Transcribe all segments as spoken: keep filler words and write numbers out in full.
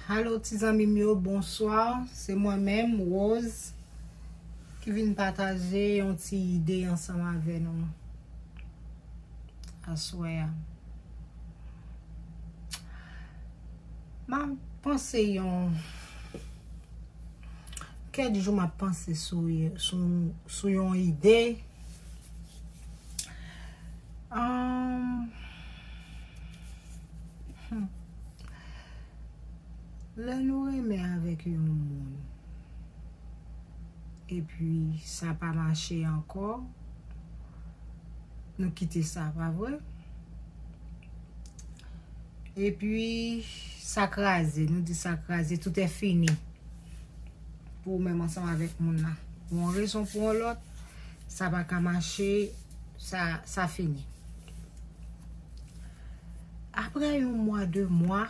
Alo ti zanmi m yo, bonswa. Se mwen menm, Rose, ki vin pataje yon ti ide ansanm avè nou aswè a. M ap panse yon kèk jou, m ap panse sou, sou, sou yon ide. Ahn, hmm. Lè nou renmen avèk yon moun, epi sa pa mache ankò, nou kite sa, pa vre? Epi sa kraze, nou di sa kraze, tout è fini. Pou ou menm ansanm avèk moun nan. Pou yon rezon, pou yon lòt, sa pa ka mache, sa, sa fini. Apre yon mwa, de mwa,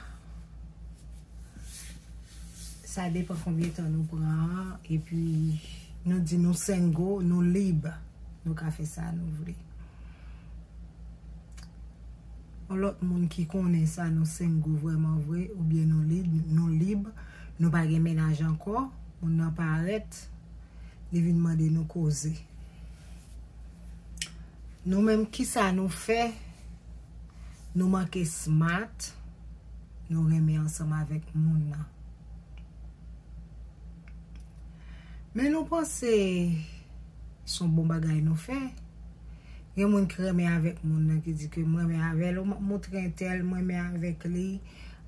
sa depann konbyen tan nou pran, epi nou di nou single, nou lib, nou ka fè sa nou vle. Yon lòt moun ki konnen sa, nou single vrèman vre, oubyen nou lib, nou lib, nou pa gen mennaj ankò, moun nan parèt, li vin mande nou koze. Nou menm, kisa nou fè? Nou manke smart, nou renmen ansanm avèk moun nan. Men nou panse se yon bon bagay nou fè. Gen moun ki renmen avèk moun nan, ki di ke m renmen avè l, ou m ap montre entèl, m renmen avèk li.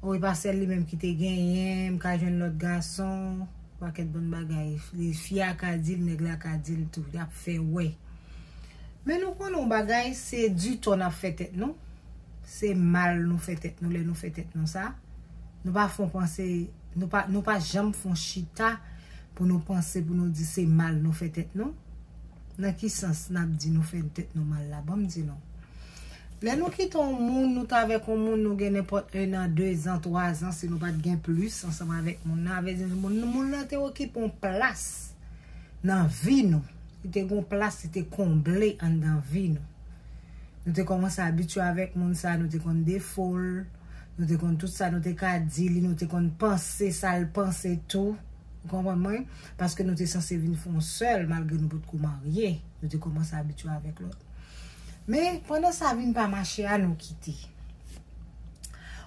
Ou e pa sèl li menm ki te genyen, m ka jwenn lòt gason, pakèt bann bagay. Li, fi a ka di l, nèg la ka di l tou, y ap fè wè. Men nou konnen yon bagay, se ditò n ap fè tèt nou. Se mal nou fè tèt nou lè nou fè tèt nou sa. Nou pa fè yon panse, nou pa, nou pa janm fè yon chita pou nou panse, pou nou di se mal nou fè tèt nou. Nan ki sans n ap di nou fè tèt nou mal la? Ban m di nou. Lè nou kite yon moun, nou t avèk yon moun, nou gen nenpòt en an, de zan, twa zan, si nou pa t gen plis ansanm avèk moun nan, avè di moun, moun nan te okipe yon plas nan vi nou. Li te gen yon plas, li te konble anndan vi nou. Nou te kòmanse abitye avèk moun sa, nou te konn defo l, nou te konn tout sa nou te ka di li, nou te konn panse sa l panse tou. Ou konprann mwen? Paske nou te sanse vin fè yon sèl, malgre nou potko marye, nou te kòmanse abitye avèk lòt. Men, pandan sa vin pa mache a, nou kite.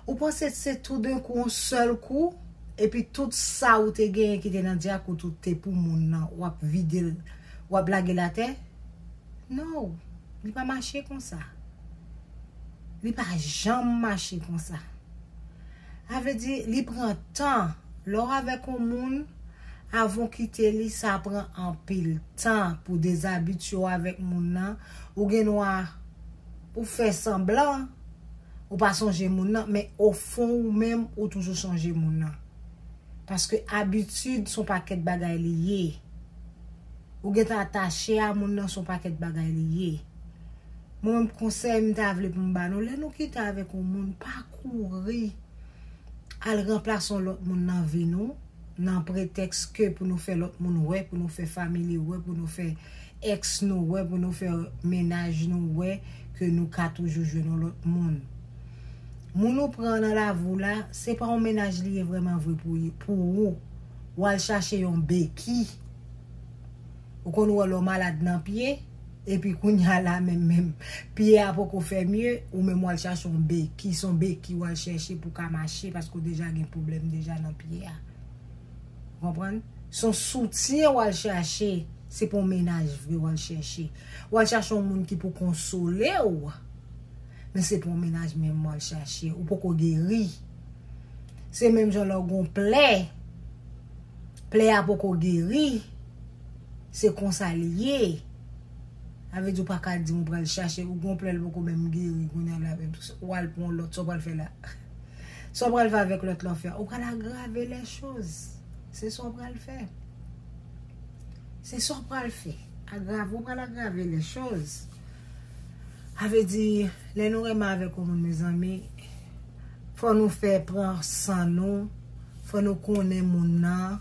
Ou panse se toudenkou, yon sèl kou, epi tout sa ou te genyen ki te nan dyak ou, tout te pou moun nan, w ap vide l, w ap lage l atè? No, li pa mache konsa. Li pa janm mache konsa. Sa vle di, li pran tan. Lè w avèk yon moun, avan w kite li, sa pran anpil tan pou dezabitye w avèk moun nan. Ou gen dwa, ou fè sanblan, ou pa sonje moun nan, men ofon ou menm, ou toujou sonje moun nan. Paske abitid se yon pakèt bagay li ye. Ou gentan atache a moun nan, se yon pakèt bagay li ye. Mwen menm, konsèy m ta vle pou m ba nou, lè nou kite avèk yon moun, pa kouri al ranplase yon lòt moun nan vi nou, nan pretèks ke pou nou fè lòt moun wè, pou nou fè fanmi wè, pou nou fè èks nou wè, pou nou fè mennaj nou wè ke nou ka toujou jwenn yon lòt moun. Moun ou pran nan lavi w la, se pa yon mennaj li ye vrèman vre pou, pou ou. W al chache yon beki. Ou konn wè lè w malad nan pye, epi kounye a la menm, menm pye a poko fè mye, ou menm w al chache yon beki, se yon beki w al chèche pou ka mache, paske w deja gen pwoblèm deja nan pye a. Ou konprann? Se yon soutyen w al chache, se pa yon mennaj vre w al chèche. W al chache yon moun ki pou konsole w, men se pa yon mennaj menm w al chache. Ou poko geri. Se menm jan lè w gen yon plè, plè a poko geri, se konsa li ye. Sa vle di ou pa ka di m ou pral chache, ou gen yon plè l poko menm geri, kounye a la menm, w al pran yon lòt, sa w pral fè la? Sa w pral fè avèk lòt la w fè a? Ou pral agrave lè choz. Se sa w pral fè. Se sa w pral fè. Agrave, ou pral agrave lè choz. Sa vle di, lè nou renmen avèk yon moun, mezanmi, fò nou fè pran san nou, fò nou konnen moun nan.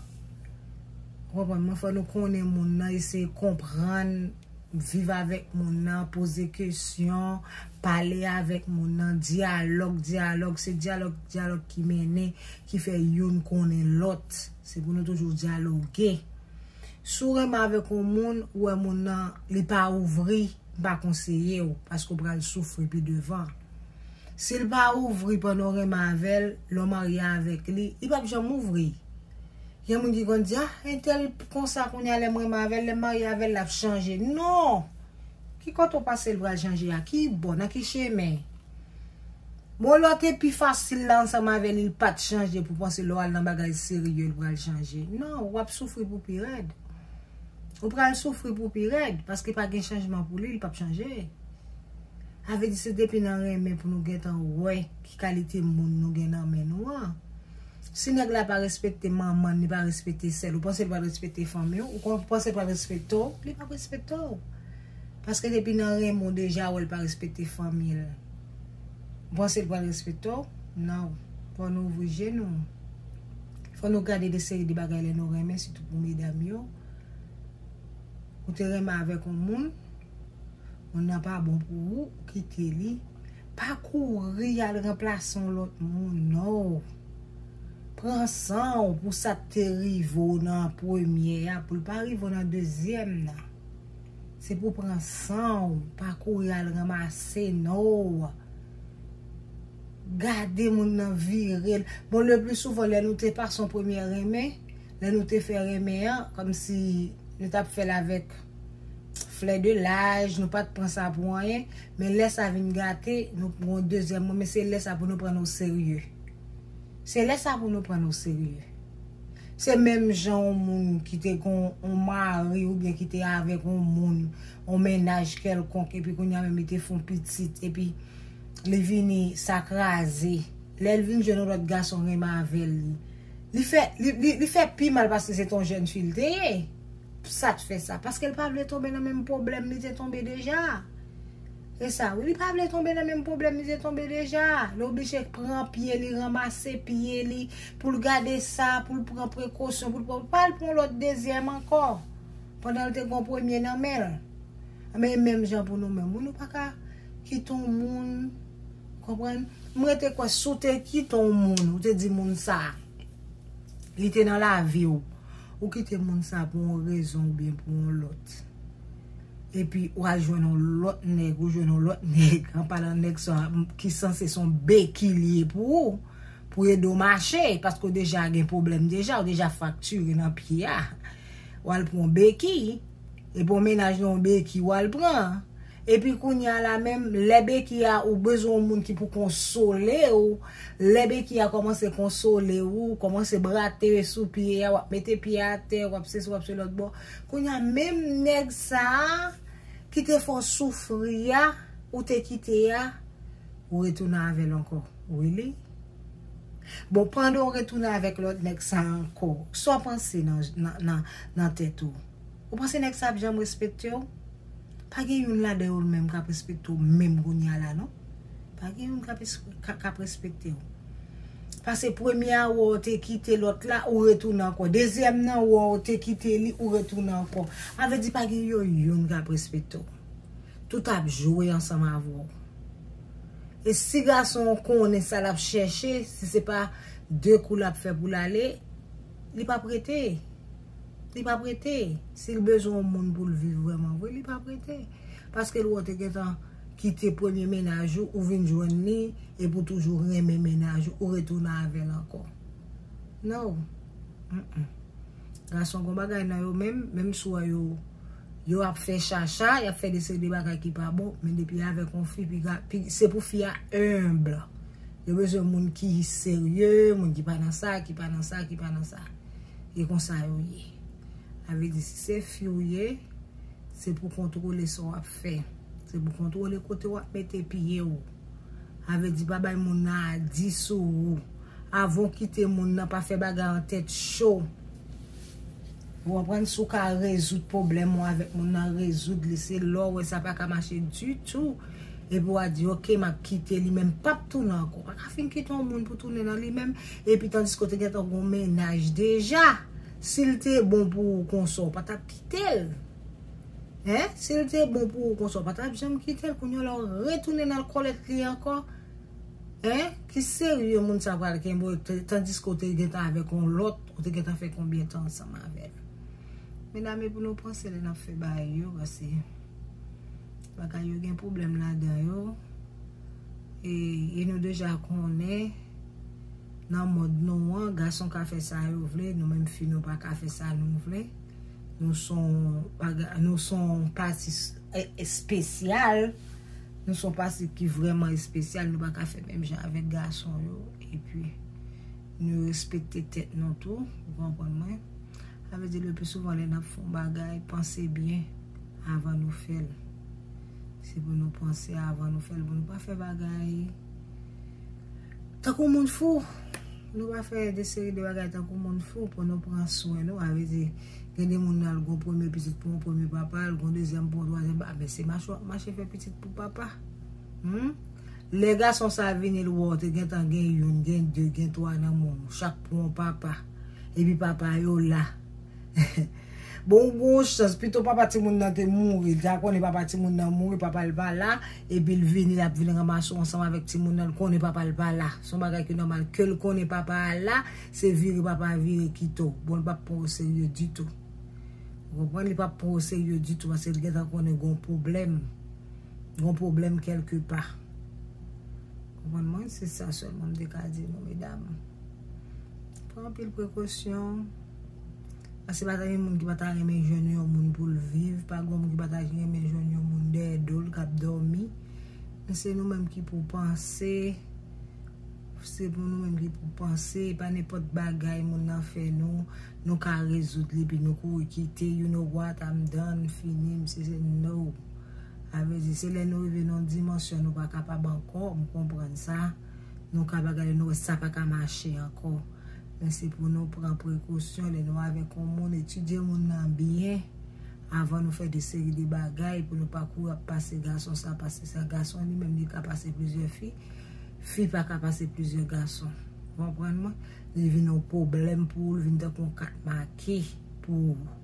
Ou konprann mwen? Fò nou konnen moun nan, eseye konprann, viv avèk moun nan, poze kesyon, Pale avèk moun nan, dyalòg, dyalòg, se dyalòg, dyalòg ki mennen, ki fè youn konnen lòt. Se pou nou toujou dyaloge. Si w renmen avèk yon moun, ou wè moun nan, li pa ouvri, m pa konseye w, paske w pral soufri pi devan. Si l pa ouvri pandan w renmen avè l, lè w marye avèk li, li p ap janm ouvri. Gen moun ki konn di, ah, entèl konsa kounye a, lè m renmen avè l, lè m marye avè l, l ap chanje. Non! Ki kote w panse l pral chanje a? Ki bò? Nan ki chemen? Bon, lè w te pi fasil la ansanm avè l, li pa t chanje pou w panse lè w al nan bagay serye, l pral chanje. Non, w ap soufri pou pi rèd. Ou pral soufri pou pi rèd, paske pa gen chanjman pou li, li p ap chanje. Sa vle di se depi nan renmen pou nou gentan wè ki kalite moun nou gen nan men nou an. Si nèg la pa respekte manman l, li pa respekte sè l, ou panse l pral respekte fanmi w? Ou kon- panse l pral respekte w? Li p ap respekte w. Paske depi nan renmen w deja wè l pa respekte fanmi l. Ou panse l pral respekte w? Non. Fò nou ouvri je nou. Fò nou gade de seri de bagay lè nou renmen, sitou pou medam yo. Ou te renmen avèk yon moun, moun nan pa bon pou ou, ou kite li. Pa kouri al ranplase yon lòt moun, non. Pran san w pou sa k te rive w nan premye a, pou l pa rive w nan dezyèm nan. Se pou pran san w, pa kouri al ranmase, non. Gade moun nan vire l. Bon, le pli souvan, lè nou te pase yon premye renmen, lè nou te fè renmen an, kòmsi nou t ap fè l avèk flè de laj, nou pa t pran sa pou anyen, men lè sa vin gate, nou pran yon dezyèm renmen, se lè sa pou nou pran nou serye. Se lè sa pou nou pran nou serye. Se menm jan yon moun ki te gen yon mari oubyen ki te avèk yon moun, yon mennaj kèlkonk, epi kounye a menm li te fè yon pitit, epi li vini sa kraze. Lè l vin jwenn yon lòt gason renmen avè l, li, li fè, li, li, li fè pi mal paske se t yon jèn fi l te ye. Sa t fè sa? Paske l pa vle tonbe nan menm pwoblèm li te tonbe deja. E sa, wi, li pa vle tonbe nan menm pwoblèm li te tonbe deja. Li oblije pran pye li, ranmase pye li, pou l gade sa, pou l pran prekosyon, pou l pran, pa l pran lòt dezyèm ankò. Pandan l te gen premye nan men l. Men menm jan pou nou menm, wi, nou pa ka kite yon moun, konprann? M rete kwè, si w te kite yon moun, ou te di moun sa, li te nan lavi w, ou kite moun sa pou yon rezon oubyen pou yon lòt. Epi, w al jwenn yon lòt nèg, ou jwenn yon lòt nèg, an palan nèg sa, m- ki sanse se yon beki li ye pou ou, pou ede w mache, paske w deja gen pwoblèm deja, w deja fraktire nan pye a. W al pran yon beki, epi yon mennaj nan yon beki w al pran. Epi kounye a la menm, lè beki a, ou bezwen yon moun ki pou konsole w. Lè beki a kòmanse konsole w, kòmanse brate sou pye a, w ap mete pye atè, w ap sesi, w ap se lòt bò. Kounye a, menm nèg sa a ki te fè w soufri a, ou te kite a, ou retounen avè l ankò. Really? Bon, pandan w retounen avèk lòt nèg sa ankò, sa w panse nan, nan, nan, nan tèt ou? Ou panse nèg sa ap janm respekte w? Pa gen youn ladan yo menm k ap respekte w menm kounye a la, non. Pa gen youn k ap, es- k ap, k ap respekte w. Paske premye a wè w te kite lòt la, ou retounen ankò. Dezyèm nan wè w te kite li, ou retounen ankò. Sa vle di pa gen yo youn k ap respekte w. Tout ap jwe ansanm avè w. E si gason an konnen sa l ap chèche, si se pa de kou l ap fè pou l ale, li p ap rete. Li p ap rete. Si l bezwen yon moun pou l viv vrèman vre, li p ap rete. Paske l wè w te gentan kite premye mennaj ou, ou vin jwenn li, epi w toujou renmen mennaj ou, ou retounen avè l ankò. No. Mm-mm. Gason gon bagay nan yo menm, menm si w wè yo, yo ap fè chacha, y ap fè de seri de bagay ki pa bon, men depi avèk yon fi, pi ga- pi- se pou fi a enb. Yo bezwen moun ki serye, moun ki pa nan sa, ki pa nan sa, ki pa nan sa. E konsa yo ye. Sa vle di, si se fi w ye, se pou kontwole sa w ap fè. Se pou kontwole kote w ap mete pye w. Sa vle di, pa bay moun nan adi sou ou. Avan w kite moun nan, pa fè bagay an tèt cho. Ou konprann? Si w ka rezoud pwoblèm ou avèk moun nan, rezoud li. Se lè w wè sa pa ka mache ditou. Epi w a di, oke, m ap kite li, men m p ap tounen ankò. Ou pa ka fin kite yon moun pou tounen nan li menm. Epi tandiske w te gentan gen yon mennaj deja. Si l te bon pou ou konsa, ou pa t ap kite l. Hein? Si l te bon pou ou konsa, w pa t ap janm kite l. Kounye a la w retounen nan kòlèt li ankò. Hein? Ki serye moun sa pral kenbe w, t- tandiske w te gentan avèk yon lòt, ou te gentan fè konbyen tan ansanm avè l? Medam, e pou nou panse lè n ap fè bagay yo, paske bagay yo gen pwoblèm ladan yo. E, e nou deja konnen nan mond nou an, gason ka fè sa yo vle, nou menm fi nou pa ka fè sa nou vle. Nou son baga- nou son pati s- e- espesyal. Nou son pati ki vrèman espesyal. Nou pa ka fè menm jan avèk gason yo. Epi nou respekte tèt nou tou. Ou konprann mwen? Sa vle di le pli souvan lè n ap fè yon bagay, panse byen avan nou fè l. Se pou nou panse avan nou fè l, pou nou pa fè bagay tankou moun fou. Nou pa fè de seri de bagay tankou moun fou pou nou pran swen nou. Sa vle di, gen de moun al gon premye pitit pou yon premye papa, al gon dezyèm pou yon twazyèm papa. Men se mache w ap mache fè pitit pou papa. Hmm? Lè gason sa vini, l wè w te gentan gen youn, gen de, gen twa nan men w. Chak pou yon papa. Epi papa yo la. Bon, ou gon chans, pito papa timoun nan te mouri, l ta konnen papa timoun nan mouri, papa l pa la, epi l vini, l ap vin ranmase w ansanm avèk timoun nan, l konnen papa l pa la. Se yon bagay ki nòmal, ke l konnen papa a la, se vire papa a vire kite w. Bon, l p ap pran w serye ditou. Ou konprann? Li p ap pran w serye ditou, paske l gentan konnen gon pwoblèm. Gon pwoblèm kèlke pa. Konprann mwen? Se sa sèlman m te ka di nou, medam. Pran anpil prekosyon. Paske pa ta gen moun ki pa ta renmen jwenn yon moun pou l viv. Pa gen moun ki pa ta renmen jwenn yon moun dèyè do l k ap dòmi. Men se nou menm ki pou panse. Se pou nou menm ki pou panse. E pa nenpòt bagay moun nan fè nou, nou ka rezoud li, epi nou kouri kite. You know what, I'm done, fini, m se, se no. Sa vle di, se lè nou rive nan yon dimansyon nou pa kapab ankò, m konprann sa. Nou ka pa gade, nou wè sa pa ka mache ankò. Men se pou nou pran prekosyon lè nou avèk yon moun, etidye moun nan byen avan nou fè de seri de bagay, pou nou pa kouri ap pase gason sa, pase sa. Gason li menm, li ka pase plizyè fi, fi pa ka pase plizyè gason. Ou konprann mwen? Li vin yon pwoblèm pou ou, li vin tankou yon kat make pou ou.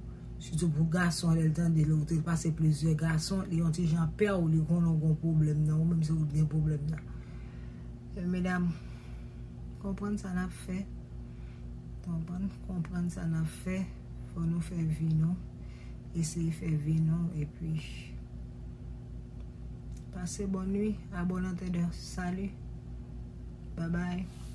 Sitou pou gason, lè l tande lè ou te pase plizyè gason, li yon ti jan pè ou, li konnen w gon pwoblèm nan, ou menm se ou t gen pwoblèm nan. E medam, konprann sa n ap fè. Konprann, konprann sa n ap fè. Fò nou fè vi nou. Eseye fè vi nou. Epi, pase bòn nwi, a bòn antèdan. Salut. Bye bye.